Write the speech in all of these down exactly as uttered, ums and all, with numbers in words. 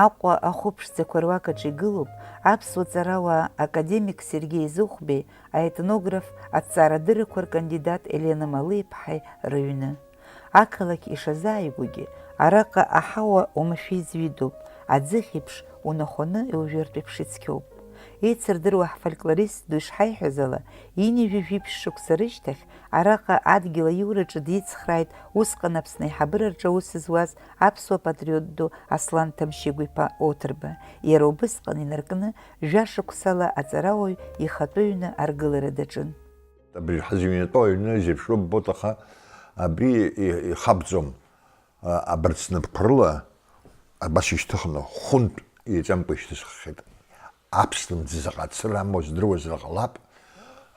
Аҟәа ахәы ԥшӡақәа руак аҿы игылоуп аԥсуа ҵарауаа академик Сергеи Зыхәбеи, аетнограф, аҭҵаарадыррақәа ркандидат Елена Малиаԥҳаи рыҩны. Ақалақь ишазааигәоугьы, араҟа аҳауа уамашәа изҩыдоуп, аӡыхь еиԥш унахәаны иужәыртә еиԥш ицқьоуп. Еицырдыруа ҳфольклорист ду ишҳаиҳәаз ала, ҩынҩажәи жәиԥшь шықәса рышьҭахь араҟа адгьыл аиураҿы дицхрааит усҟан Аԥсны аиҳабыраҿы аус зуаз аԥсуа патриот ду Аслан Ҭамшьыгә-иԥа Оҭырба. Иара убысҟан инаркны, жәа шықәсала аҵарауаҩ ихатәы ҩны аргылара даҿын. Абри ҳзыҩнатәоу аҩны зеиԥшроу ббоит, аха абри и-, ихабҵом. А, абарҭ снапқәа рыла абас ишьҭыхны, хәынтә еиҵамкәа ишьҭысххьеит. Аԥслымӡ заҟа цыра амоу здыруазар ҟалап.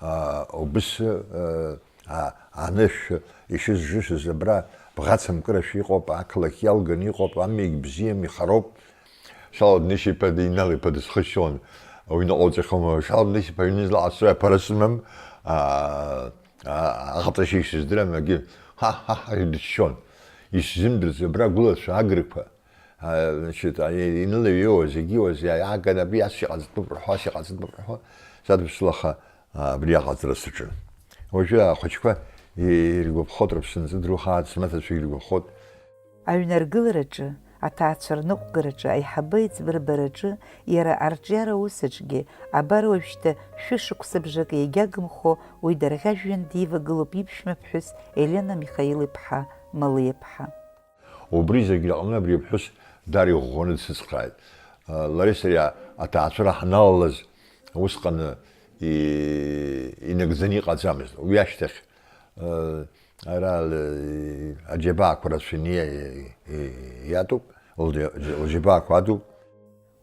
А, убыс, а, а, анышә ишызжышыз абра бӷацамкырашәа иҟоуп, ақалақь иалганы иҟоуп, амҩагь бзиам, ихароуп. Шьалуа Днышь-иԥа Инал-иԥа дысхысшьуан, уи наҟ лҵәахьоума, Шьалуа Днышь-иԥа аҩны излаҟасҵои аԥара сымам, аа, аа, аҟаҵашьа исыздырам, егьи, ҳа, ҳа, ҳа, дыччон. Исзымдырӡо, абра агәылацәа, аграқәа, аа, значит, а, инылаҩеиуаз, егьиуаз, иааган, абри ас иҟаҵатәуп рҳәо, ас иҟаҵатәуп рҳәо, садыԥсылаха, аа, абри аҟаҵара саҿын. Уажәы ахәыҷқәа иргәаԥхоит, рыԥсынҵры дырухаат, смаҭацәа иргәаԥхоит. Аҩнаргылараҿы, аҭаацәа рныҟәгараҿы, аиҳабы аиҵбырбараҿы, иара арҿиара усаҿгьы, абар уажәшьҭа шәышықәсыбжак иагьагымхо уи дарӷьажәҩан дивагылоуп иԥшәма ԥҳәыс Елена Михаил-иԥҳа Малиаԥҳа. Убри зегь рҟны абри аԥҳәыс даара иӷәӷәаны дсыцхрааит. Лареи сареи аҭаацәара ҳаналалаз усҟан и-, инагӡаны иҟаӡамызт. Уи ашьҭахь, э, ара, э, аџьабаақәа рацәаны иа-, и-, и-, иатәуп, лџьа-, лџьабаақәа адуп.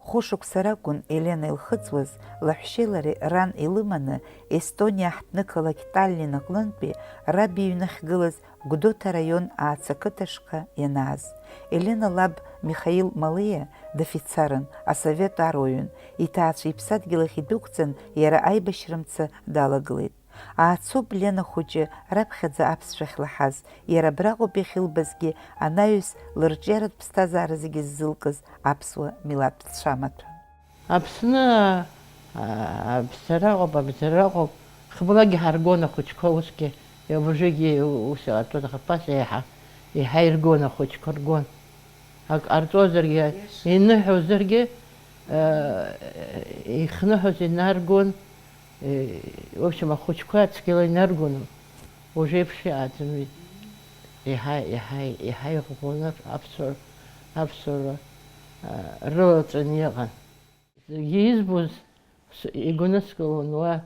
Хәышықәса ракәын Елена илхыҵуаз, лаҳәшьеи лареи ран илыманы, Естониа аҳҭнықалақь Таллин аҟнынтәи раб иҩны ахьгылаз Гәдоуҭа араион Аацы ақыҭа ашҟа ианааз. Елена лаб Михаил Малиа дыфицарын, асовет аруаҩын, иҭаацәа иԥсадгьыл ахь идәықәҵан, иара аибашьра мца далагылеит. Аацоуп Лена хәыҷы раԥхьаӡа аԥсшәа ахьлаҳаз, иара абраҟоуп иахьылбазгьы анаҩс лырҿиаратә ԥсҭазаара зегьы ззылкыз аԥсуа милаҭтә цәамаҭәа. Аԥсны, а, абзараҟоуп, абзараҟоуп. Хыблагьы ҳаргон ахәыҷқәа усгьы, уажәыгьы ус иҟарҵоит, аха ԥаса еиҳа, еиҳа иргон ахәыҷқәа, ргон. Ак ҟарҵозаргьы, иныҳәозаргьы, а, ихныҳәоз инаргон, э, в общем, ахәыҷқәа цәгьала инаргон. Уажәеиԥш иҟаӡамызт. Еиҳа, еиҳа, еиҳа иӷәӷәаны аԥсуара, аԥсуара, а, рылаҵәаны иҟан. Зегьы избоз с-, игәныскылон уа,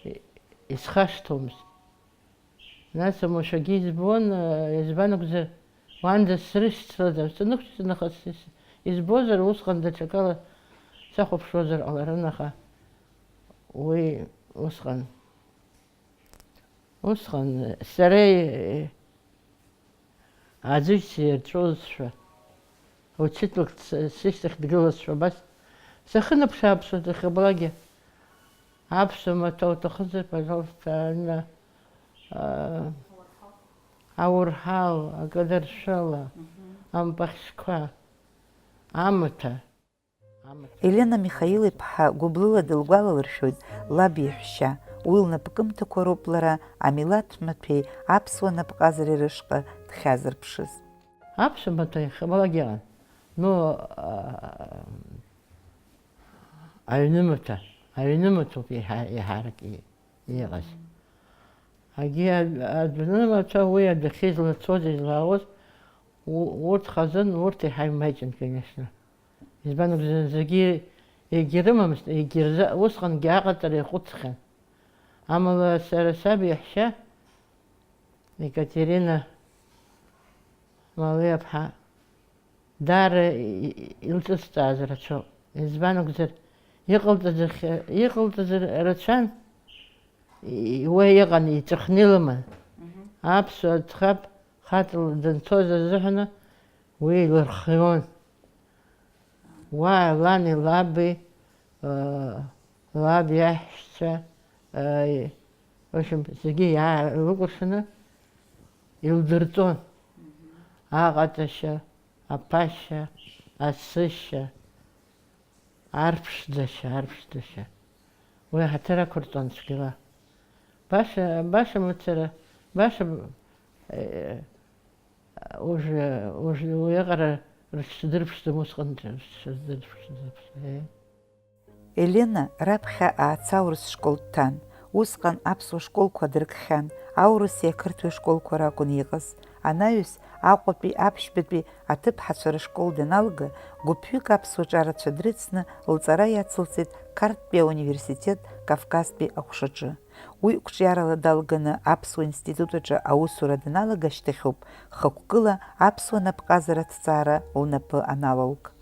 и-, исхашҭуамызт. Нас амашәагьы избон, а, избан акәзар, уаанӡа срышьцылаӡам, сынықәшәҵа нахыс ис-, избозар, усҟан даҽакала сахәаԥшуазар ҟаларын, аха уи усҟан, усҟан сара, э, Аӡәы исирҵәозшәа, учителк ц-, сышьҭахь дгылазшәа абас сахынаԥш-ааԥшуа дахьабалакгьы, аԥсуа маҭәа уҭахызар, пожалуйста, аҩны, а, аурҳал, акадыршәыла, ампахьшьқәа, амаҭәа. Елена Михаил-иԥҳа гәыблыла дылгәалалыршәоит лаб иаҳәшьа, уи лнапкымҭақәа роуп лара амилаҭ маҭәеи аԥсуа напҟазареи рышҟа дхьазырԥшыз. Аԥсуа маҭәа иахьабалак иҟан, ну, а, аҩнымаҭәа, аҩнымаҭәоуп еиҳа-, еиҳарак и-, иҟаз. Агьи а-, адәны маҭәа уи адәахьы излацоз, излаауаз, у-, урҭ хазын, урҭ еиҳа имаҷын, конечно. Избан акәзар, зегьы егьирымамызт, егьырза-, усҟангьы аҟаҵара иаҟәыҵхьан. Амала сара саб иаҳәшьа, Екатерина Малиаԥҳа, даара и-, и-, илҿысҭааз рацәоуп. Избан акәзар, иҟалҵаз рхь-, иҟалҵаз р-, рацәан, и-, уа иҟан, иҵәахны илыман. Мгм. Аԥсуа ӡӷаб хаҵала данцоз азыҳәаны уи илырхион. Уа лани лаби, э, лаб иаҳәшьцәа, э, в общем, зегьы иаалыкәыршаны илдырҵон. Аҟаҵашьа, аԥашьа, Асышьа, арԥшӡашьа, арԥшӡашьа. Уи аҳаҭыр ақәырҵон цәгьала. Баша, баша мацара, баша, э, уажә, уажә уиаҟара рыҽшадырԥшӡом, усҟан рыҽшадырԥшӡом, э. Елена раԥхьа аац аурыс школ дҭан. Усҟан аԥсуа школқәа дыркхьан, аурыси ақырҭуеи школқәа ракәын иҟаз. Анаҩс, Аҟәатәи аԥшьбатәи аҭыԥҳацәа рышкол даналга, гәыԥҩык аԥсуа ҿарацәа дрыцны лҵара иацылҵеит Қарҭтәи ауниверситет Кавказтәи аҟәшаҿы. Уи қәҿиарала далганы Аԥсуа институт аҿы аусура даналага ашьҭахьоуп, хықәкыла аԥсуа напҟазара аҭҵаара лнапы аналалк.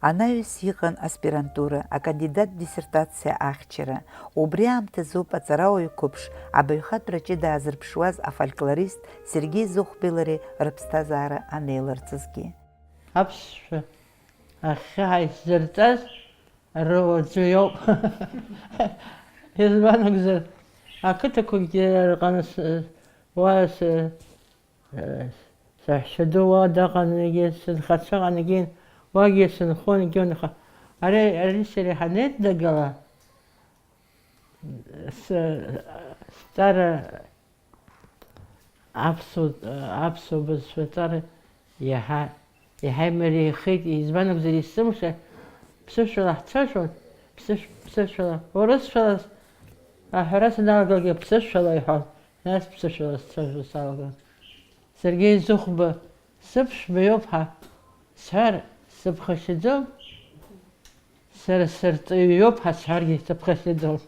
Анаҩс иҟан аспирантура, акандидат диссертациа ахьчара. Убри аамҭазоуп аҵарауаҩ қәыԥш абаҩхатәра ҷыда аазырԥшуаз афольклорист Сергеи Зыхәбеи лареи рыԥсҭазаара анеиларҵазгьы. Аԥсшәа ахьхьаҳәа исзырҵаз руаӡәы иоуп. Избан акәзар, ақыҭақәагьы рҟны с-, уа с-, Саҳәшьа ду уа даҟан, егьи сынхацәа ҟан, егьи уагьы сынхон, егьи уаныха. Ари, ари сара ҳанеиднагала, с-, сҵара аԥсуа, аԥсуа бызшәа ҵара иаҳа, иаҳа имариахеит, избан акәзар, есымша ԥсышәала ҳцәажәон, ԥсышә-, ԥсышәала, урысшәала с-, аҳәара саналагалак, ԥсышәала иҳәон, нас ԥсышәала сцәажәо салагон. Сергеи Зыхәба, сыԥшәма иоуп ҳәа сҳәар сыԥхашьаӡом, сара сырҵаҩы иоуп ҳәа сҳәаргьы сыԥхашьаӡом.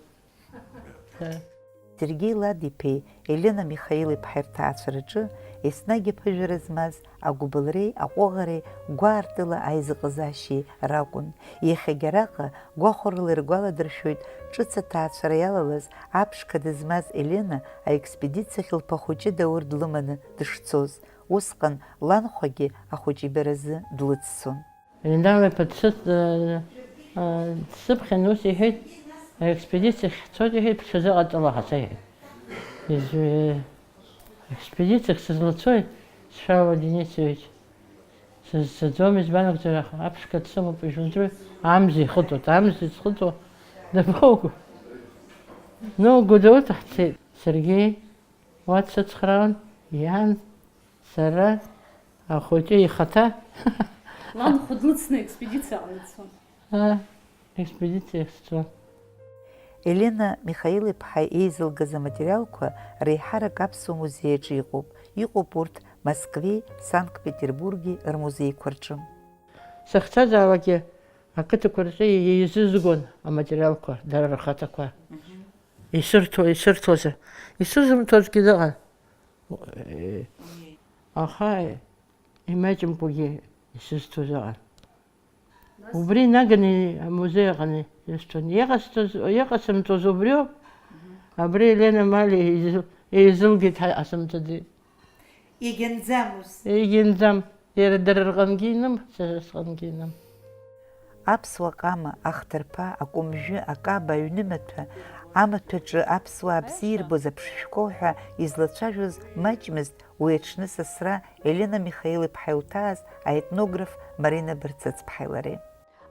Сергеи Ладиԥеи Елена Михаил-иԥҳаи рҭаацәараҿы еснагь аԥыжәара змаз агәыбылреи аҟәыӷареи гәаартыла аизыҟазаашьеи ракәын. Иахьагьы араҟа гәахәарыла иргәаладыршәоит ҿыц аҭаацәара иалалаз аԥшқа дызмаз Елена аекспедициахь лԥа хәыҷы Даур длыманы дышцоз. Усҟан ланхәагьы ахәыҷы ибаразы длыццон. Ленар лыԥа дсыц-, э, э, дсыԥхьан, ус иҳәеит, аекспедициахь ҳцоит, иҳәеит, бҽазыҟаҵала ҳаца, иҳәеит. Изҩ-, э, Аекспедициахь сызлацои, сшәала Денисович? Сызцаӡом, избан акәзар, аха аԥшқа дсымоуп, ижәдыруеи, амза ихыҵуеит, амза изхыҵуа дабоуго? Ну, Гәдоуҭа ҳцеит. Сергеи уа дсыцхраауан, иан, сара, ахәыҷы ихаҭа. Ланхәа длыцны аекспедициаҟны дцон. Аа, експедициахь сцон. Елена Михаил-иԥҳа еизылгаз аматериалқәа реиҳарак Аԥсуа музеи аҿы иҟоуп. Иҟоуп урҭ Москвеи Санкт-Петербурги рмузеиқәа рҿы. Сахьцазаалакгьы ақыҭақәа рҿы еизызгон аматериалқәа, дара рхаҭақәа. Мгм. Исырҭо, исырҭозар. Исызымҭозгьы дыҟан. Аха имаҷымкәагьы исызҭоз ыҟан. Убри наганы амузеи аҟны исҭон. Иҟасҵоз, иҟасымҵоз убриоуп. Абри Елена Мали еизы-, еизылгеит ҳәа ҟасымҵаӡеит. Егьанӡам ус. Егьанӡам. Иара дара рҟынгьы иным, сара сҟынгьы иным. Аԥсуа ҟама, ахҭырԥа, акәымжәы, акаба, аҩнымаҭәа, амаҭәаҿы аԥсуаа бзиа ирбоз аԥшшәқәоу ҳәа излацәажәоз маҷмызт уи аҽны сасра Елена Михаил-иԥҳа илҭааз аетнограф Марина Барцыцԥҳаи лареи.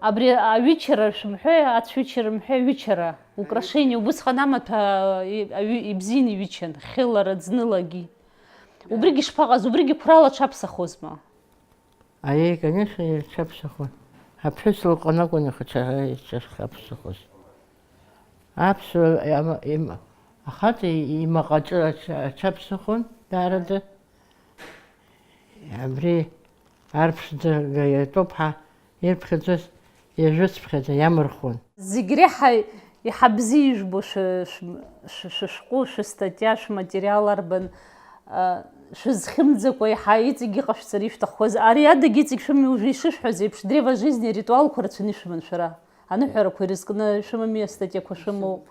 Абри аҩычара шәымҳәеи, ацәҩычара мҳәеи, аҩычара, украшение, убысҟан амаҭәа, и-, аҩы-, ибзианы иҩычан, хьылара, ӡнылагьы. Убригьы шԥаҟаз, убригьы қәрала аҽаԥсахозма? Аиеи, конечно, иҽаԥсахуан. Аԥҳәыс лҟынакәын ихаҿара иҽаԥсахуаз. Аԥсуа иама-, има-, ахаҵа имаҟаҿы аҽа-, аҽаԥсахуан, даарада. Абри арԥшӡага иатәуп ҳәа ирԥхьаӡоз, иажәыцԥхьаӡа иамырхуан. Зегь реиҳа иҳабзиа ижәбо шәы-, шәы-, шәы-, шәышәҟәы, шәыстатиа, шәматериал арбан, а, шәызхьымӡакәа еиҳа иҵегь иҟашәҵара ишәҭаххоз, ари адагьы иҵегь шәымҩа уажәы ишышәҳәаз еиԥш, древо жизни аритуалқәа рацәаны ишәыман шәара. Аныҳәарақәа ирызкны шәымами, астатиақәа шәымоуп.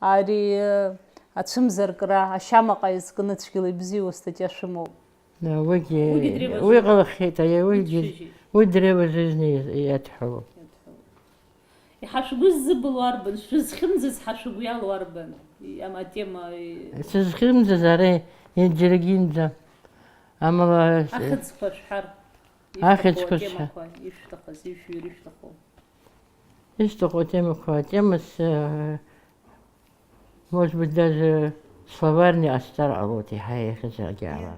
Ари, э, ацәымзаркра, ашьамаҟа изкны цәгьала ибзиоу астатиа шәымоуп. Да, уигьы, уигьы древо уи жизни. Ҟалахьеит, аиеи, уигьы, уи древо жизни иадҳәалоуп. Иадҳәалоуп. Иҳашәгәыззыбылуа арбан, шәызхьымӡаз ҳашәыгәы иалоу арбан? И-, ам-, атема, и- Сызхьымӡаз ара иџьаргьынӡа. Амала, ахьӡқәа шәҳәар. Ахьӡқәа ишәҭаху атемақәа, ишәҭахыз, ижәҩыр ишәҭаху. Ишәҭаху атемақәа, атемас, э, может быть, даже словарны ҟасҵар ҟалоит, иаҳа еиӷьыз акгьы ала.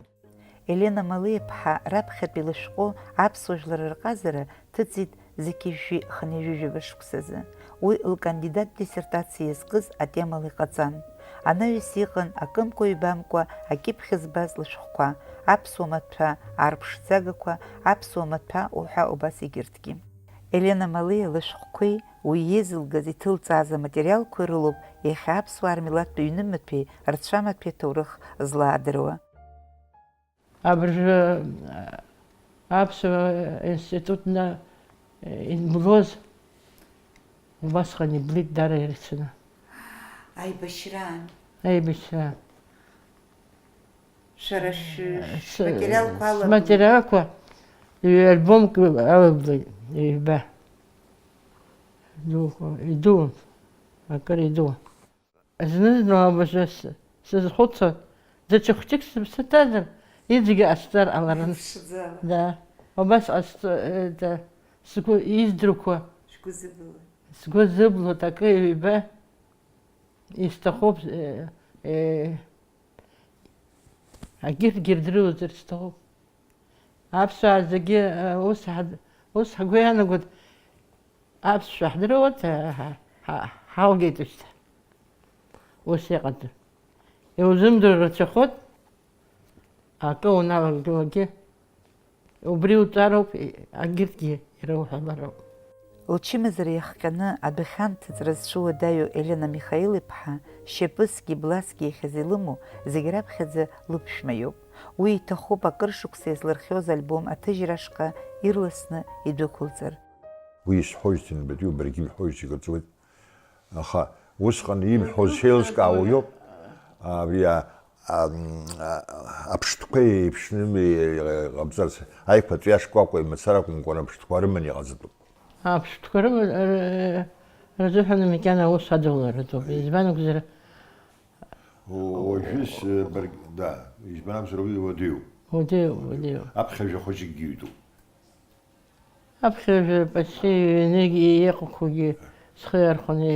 Елена Малиа-ԥҳа раԥхьатәи лышәҟәы аԥсуа жәлар рҟазара ҭыҵит зқьи жәшәи хынҩажәижәаба шықәсазы. Уи лкандидат диссертациа иазкыз атемала иҟаҵан. Анаҩс иҟан акымкәа-ҩбамкәа акьыԥхь збаз лышәҟәқәа, аԥсуа маҭәа арԥшӡагақәа, аԥсуа маҭәа уҳәа убас егьырҭгьы. Елена Малиа лышәҟәқәеи уи иеизылгаз иҭылҵааз аматериалқәеи рылоуп иахьа аԥсуаа рмилаҭтә ҩнымаҭәеи рцәамаҭәеи аҭоурых злаадыруа. Абыржәы, а, аԥсуа институтны, э, инблоз убасҟан иблит дара ирацәаны. Аибашьраан. Аибашьраан. Шәара шә-, Э, с-, шәматериалқәа алакәны. Сматериалқәа ҩ-альбомк алаблит, ҩба. Дуқәа, идуун, акыр идуун. Зны-зынла абыржәы с-, сазхәыцуан, даҽа хәҷык сыԥсы ҭазар, иҵегьы ҟасҵар ҟаларын. Ԥшӡала. Да. Убас ҟасҵо, э, да, сгәы издырқәо. Шәгәы зыбылуа. Сгәы зыблуа акы ҩба исҭахуп, э, э, агьырҭгьы ирдыруазар сҭахуп. Аԥсуаа зегьы, э, ус ҳа-, ус ҳгәы иаанагоит, аԥсшәа ҳдыруеит, ҳа-, ҳа-, ҳа-, ҳалгеит шьҭа. Ус иҟаӡам. Иузымдыруа рацәахоит, акы уналагылогьы. Убри уҵароуп, агьырҭгьы ирауҳәалароуп. Лчымазара иахҟьаны адәахьы анҭыҵра зцәыуадаҩу Елена Михаил-иԥҳа, шьапысгьы бласгьы иахьазы илымоу, зегь раԥхьаӡа лыԥшәма иоуп. Уи иҭахуп акыр шықәса иазлырхиоз альбом аҭыжьра ашҟа ирласны идәықәылҵар. Уи исҳәоижьҭеи нбатәиу, баргьы ибҳәоижьҭеи акыр ҵуеит. Аха усҟан ибҳәоз шеилыскаауа иоуп. Абри а, а, м, а, аԥштәқәа еиԥшны иҟабҵарц, аиқәаҵәа шкәакәа имацара акәымкәан, аԥштәқәа рыманы иҟаҵатәуп. Аԥштәқәа рыман, р-, рзыҳәан макьана аус адуларатәуп. Избан акәзар, О-, уажәы с-, барг-, да, избан акәзар, уи уадаҩуп. Уадаҩуп, уадаҩуп. Аԥхьажәа хәыҷыкгьы ҩдуп. Аԥхьажәа пасси ҩныгьы иҟақәоугьы схы иархәаны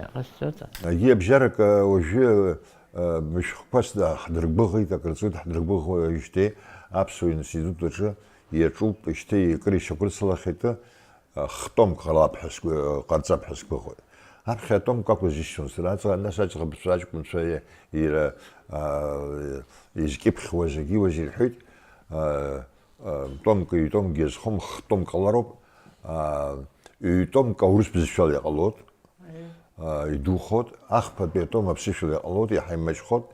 иҟасҵоит. Егьи абжьарак, уажәы, а, мышәҟәқәа сда-, ҳдыргәыӷит, акыр ҵуеит ҳдыргәыӷуеижьҭеи, аԥсуа институт аҿы иаҿуп, ишьҭеи акыр ишьақәырцалахьеит, а, хтомк ҟалап ҳәа сгәы-, ҟарҵап ҳәа сгәыӷуеит. Аԥхьа атомк акәыз исшьон сара, аҵаҟа, нас аӡӷабцәа, аҷкәынцәа иа-, иара, а, изкьыԥхьуа зегьы уажә ирҳәоит, а, а, томк, ҩ-томк иазхом, хтомк ҟалароуп, а, ҩ-томк аурыс бызшәала иҟалоит, а, идухоит, ахԥатәи атом аԥсышәала иҟалоит, иаҳа имаҷхоит.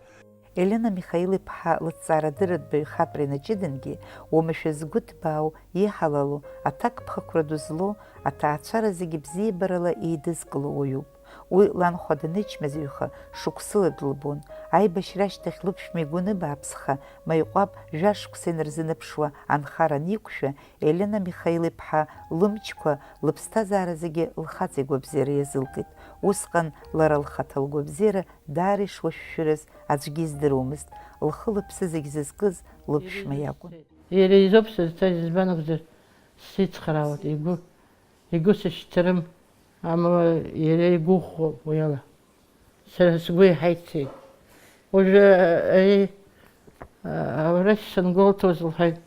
Елена Михаил-иԥҳа лыҭҵаарадырратә баҩхатәра инаҷыдангьы, уамашәа згәы ҭбаау, иҳалалу, аҭакԥхықәра ду злоу, аҭаацәара зегьы бзиабарала еидызкыло уаҩуп. Уи ланхәа данычмазаҩха, шықәсыла длыбон. Аибашьра ашьҭахь лыԥшәма игәаны бааԥсха, ма иҟәаб жәа шықәса инарзынаԥшуа анхара аниқәшәа, Елена Михаил-иԥҳа лымчқәа лыԥсҭазаара зегьы лхаҵа игәабзиара иазылкит. Усҟан лара лхаҭа лгәабзиара даара ишуашәшәыраз аӡәгьы издыруамызт. Лхы-лыԥсы зегь зызкыз лыԥшәма иакәын. Иара изоуп сызцаз, избан акәзар, сицхраауеит, игәы, игәы сышьҭарым, амала иара игәыӷуа уи ала. Сара сгәы иаҳа ицеит. Уажәы, э, э, авраш сангәалҭоз лҳәеит,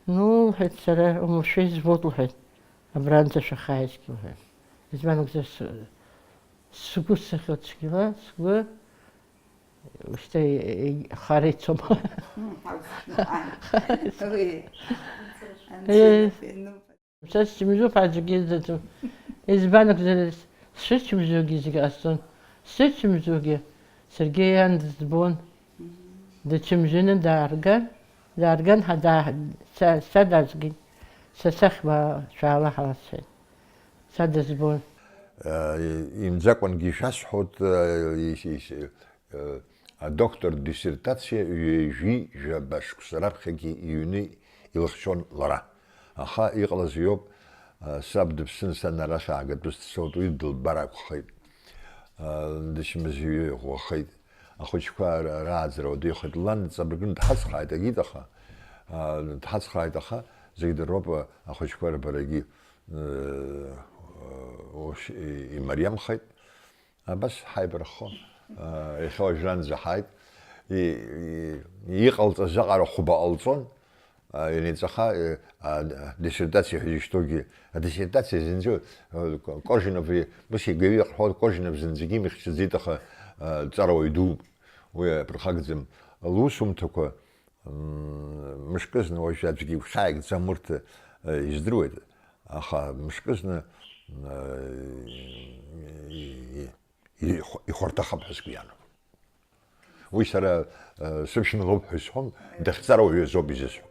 ну, лҳәеит, сара умашәа избоит, лҳәеит, абранӡа шәахааизгьы, лҳәеит. Избан акәзар, с-, сгәы сыхьуа цәгьала, сгәы, шьҭа, э, хара ицом. М, ҳаус, ааи. Хара ицом. Уи, Э. Анцәа, ну, Са сцәымзуп аӡәгьы изаҵәу. Избан акәзар, сшыцәымзугьы зегь ҟасҵон. Сзыцәымзугьы саргьы иан дызбон. Дыцәымзаны даарган, даарган, ҳа даа-, са, са дазгеит. Са сахьба шәаала ҳәа ласҳәеит. Са дызбон. Э, имӡакәангьы ишәасҳәоит, э, ис-, ис-, Э, адоктор диссертациа ҩажәи жәаба шықәса раԥхьагьы иҩны илыхьчон лара. Аха иҟалаз иоуп, э, саб дыԥсын, сан ара саагатәыс дцоит, уи дылбар акәхеит. Э, дычмазаҩы иӷәӷәахеит. Ахәыҷқәа ра-, рааӡара уадаҩхеит. Лан ҵабыргны дҳацхрааит, агит, аха, э, дҳацхрааит, аха, Зегь дыроуп, ахәыҷқәа рбарагьы, э, ушь-, и-, имариамхеит. Абас ҳаибарххон, э, иахьа уажәраанӡа ҳааит. И-, и-, иҟалҵаз аҟара хәба ҟалҵон, а, ианеиҵаха, э, а, диссертациа ҳәа изышьҭоугьы, адиссертациа зынӡа, э, Кожинов, ус игаҩы иҟҳәо, Кожинов зынӡагьы имихьчаӡеит, аха, э, ҵарауаҩ дууп, уи аԥырхагӡам. Лусумҭақәа, Мм, мышкызны уажә аӡәгьы игәхьааигӡам урҭ, э, издыруеит, аха мышкызны, э, и-, и-, ихәарҭахап ҳәа сгәы иаанагоит. Уи сара, э, сыԥшәма лоуп ҳәа исҳәом, дахьҵарауаҩыз ауп изысҳәо.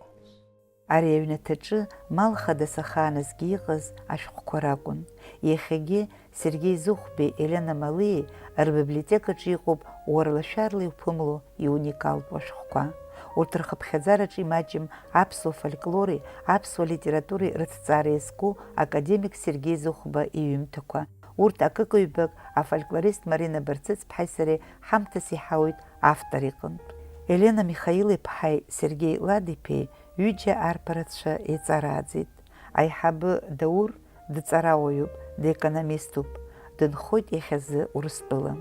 Ари аҩнаҭаҿы мал хадас ахааназгьы иҟаз ашәҟәқәа ракәын. Иахьагьы Сергеи Зыхәбеи Елена Малиеи рбиблиотекаҿы иҟоуп уарлашәарла иуԥымло иуникалтәу ашәҟәқәа. Урҭ рхыԥхьаӡараҿы имаҷым аԥсуа фольклори аԥсуа литературеи рыҭҵаара иазку академик Сергеи Зыхәба иҩымҭақәа. Урҭ акык-ҩбак афольклорист Марина Барцыцԥҳаи сареи ҳамҭас иҳауеит автор иҟынтә. Елена Михаил-иԥҳаи Сергеи Лад-иԥеи ҩыџьа арԥарацәа еиҵарааӡеит. Аиҳабы Даур дҵарауаҩуп, декономиступ, дынхоит иахьазы Урыстәыла.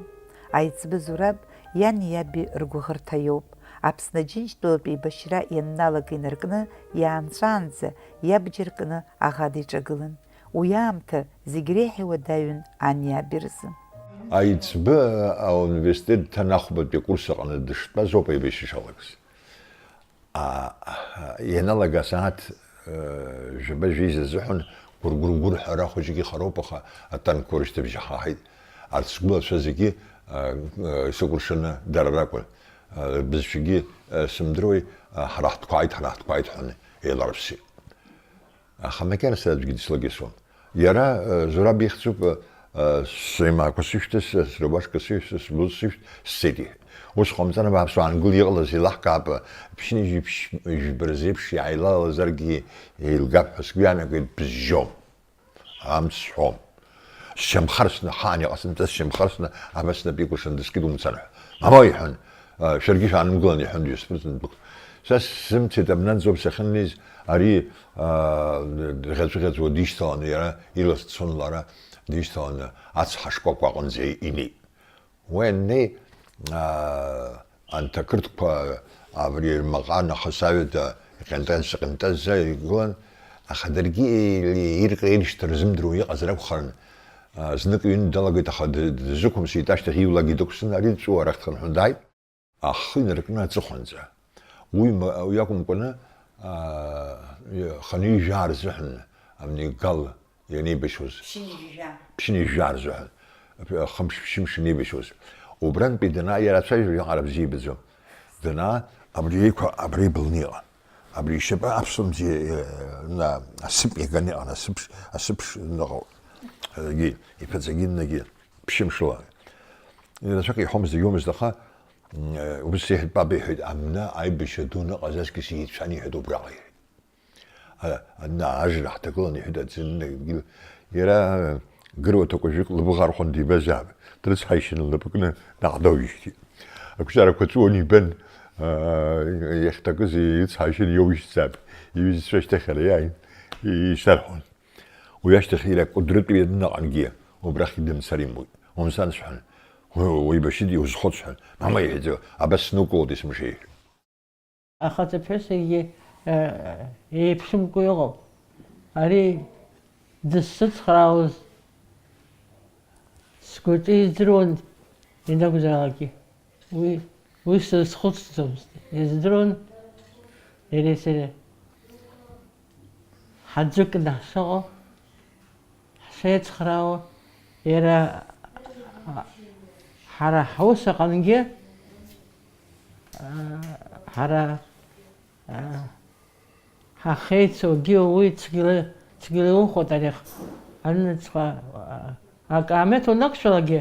Аиҵбы Зураб иани иаби ргәыӷырҭа иоуп. Аԥсны Аџьынџьтәылатә еибашьра ианналага инаркны иаанҵәаанӡа иабџьар кны аӷа диҿагылан. Уи аамҭа зегь реиҳа иуадаҩын ани иаби рзы. Аиҵбы ауниверситет дҭан ахәбатәи акурс аҟны дыштәаз ауп аибашьра ишалагаз. А, а, ианалага асааҭ, э, жәаба-жәеиза азыҳәан гәыргәыргәырҳәа ара хәыҷык ихароуп, аха атанкқәа рышьҭыбжь ҳаҳаит. Арҭ сгәылацәа зегьы, э, э, сыкәыршаны дара ракәын. Э, бызшәагьы, э, сымдыруеи, э, ҳара ҳтәқәа ааит, ҳара ҳтәқәа ааит ҳәа еиларԥсеит. Аха макьана сара аӡәгьы дыслагьы суам. Иара, э, Зураб ихьӡуп, э, э, сыҩмаақәа сышәҭыс, э, срубашка сышәҭыс, сблуз сышәҭ, сцеит иҳәеит. Ус ҟамҵан, абааԥс, уаангыл, иҟалаз еилаҳкаап, ԥшьынҩажәи ԥшь-, жәба рзеиԥш иааилалазаргьы еилгап ҳәа сгәы иаанагоит, бызжьом. Амц сҳәом. Сшьамхарсны, ҳан иҟасымҵаз сшьамхарсны, абас снапы икәыршан дыскит умцан ҳәа. Мамоу, иҳәан, а, шәаргьы шәаанымгылан, иҳәан, дҩасԥырҵын дәықәлеит. Са сзымцеит абнанӡоуп сахьыннеиз, ари, а, дӷьаҵәыӷьаҵәуа дишьҭаланы, иара илас дцон лара, дишьҭаланы ацҳа шкәакәа аҟынӡа инеит. Уи аннеи, аа, анҭ ақырҭқәа абри рмаҟа нахыс аҩада иҟьантан-сыҟьантаза игылан, аха даргьы ирҟьа-иршьҭа рзымдыруа иҟазар акәхарын, аа, знык иҩны далагеит, аха д-, дазықәымсит, ашьҭахь иблаагьы дықәсын, ари дҵәыуо арахь дхынҳәны дааит. Ахы инаркны аҵыхәанӡа. Уи ма-, уи акәымкәаны, аа, хынҩажәа рзыҳәан амнигал ианеибашьуаз. Ԥшьынҩажәа. Ԥшьынҩажәа рзыҳәан. Хымш-ԥшьымш анеибашьуаз. Убрантәи данааи иара ацәажәара иаҟара бзиа ибаӡом. Данаа, абри иқәа абра ибылны иҟан. Абри ишьапы аԥсуамӡа, э, на, асыԥ иаганы иҟан, асыԥш, асыԥш ныҟәо. Егьи, иԥаҵагьы нагьы, ԥшьымшла. Рацәак иҳәомызт, иҳәомызт, аха, м, э, убыс иҳәеит, баб иҳәеит, амна аибашьра ду аныҟаз аҵкьыс еицәан, иҳәеит, убраҟа иҳәеит. А, ана, ажра ҳҭагылан, иҳәеит аӡыннакгьы. Иара, гыруа ҭакәажәык лыбӷа архәан дибазаап, дрыцҳаишьаны лнапы кны наҟ доуижьҭеит. Ақәҿиарақәа ҵәуон ибан, аа, иахьҭакыз ирыцҳаишьаны иоуижьҭзаап, иҩызцәа шьҭахьара иааин, ишьҭарҳәон. Уи ашьҭахь иара Кәыдрытәи ианынаҟангьы убрахь дымцар имуит. Умцан сҳәан, уи, уеибашьыда иузхәыц сҳәан, мама иҳәеит, абас снықәлоит есымша иҳәеит. Ахаҵаԥҳәысгьы, э, еиԥшымкәа иҟоуп. Ари дысзыцхраауаз сгәаҿы издыруан ианакәзаалакгьы. Уи, уи срызхәыцӡомызт. Издыруан иареи сареи ҳаӡәыкны ҳшыҟоу. Ҳшеицхраауа, иара, а, ҳара ҳус аҟынгьы, а, ҳара, а, ҳахьеицугьы уи цәгьала, цәгьала иухәо атәарах анынаҵҟа, а, акаамеҭ унақәшәалакгьы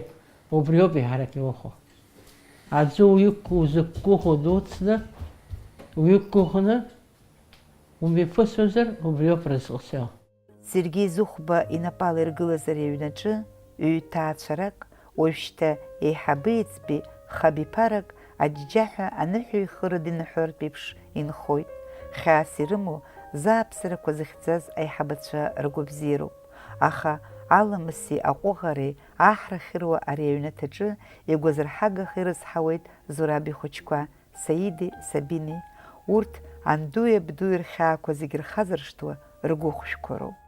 убриоуп еиҳарак иухәо. Аӡәы уиқәку-, узықәгәыӷуа дуцны, уиқәгәыӷны, умҩаԥысуазар, убриоуп разҟыс иауа. Сергеи Зыхәба инапала иргылаз ари аҩнаҿы ҩ-ҭаацәарак, уажәшьҭа еиҳабы-еиҵби хаби-ԥарак аџьџьаҳәа аныҳәаҩ ихы рыдиныҳәартә еиԥш инхоит. Хьаас ирымоу Зааԥсарақәа зыхьӡаз аиҳабацәа ргәабзиароуп, аха аламыси аҟәыӷареи аҳра ахьыруа ари аҩнаҭаҿы игәазырҳагаха ирызҳауеит Зураби ихәыҷқәа, Саиди, Сабини, урҭ андуи абдуи рхьаақәа зегь рхазыршҭуа ргәыхәшәқәа роуп.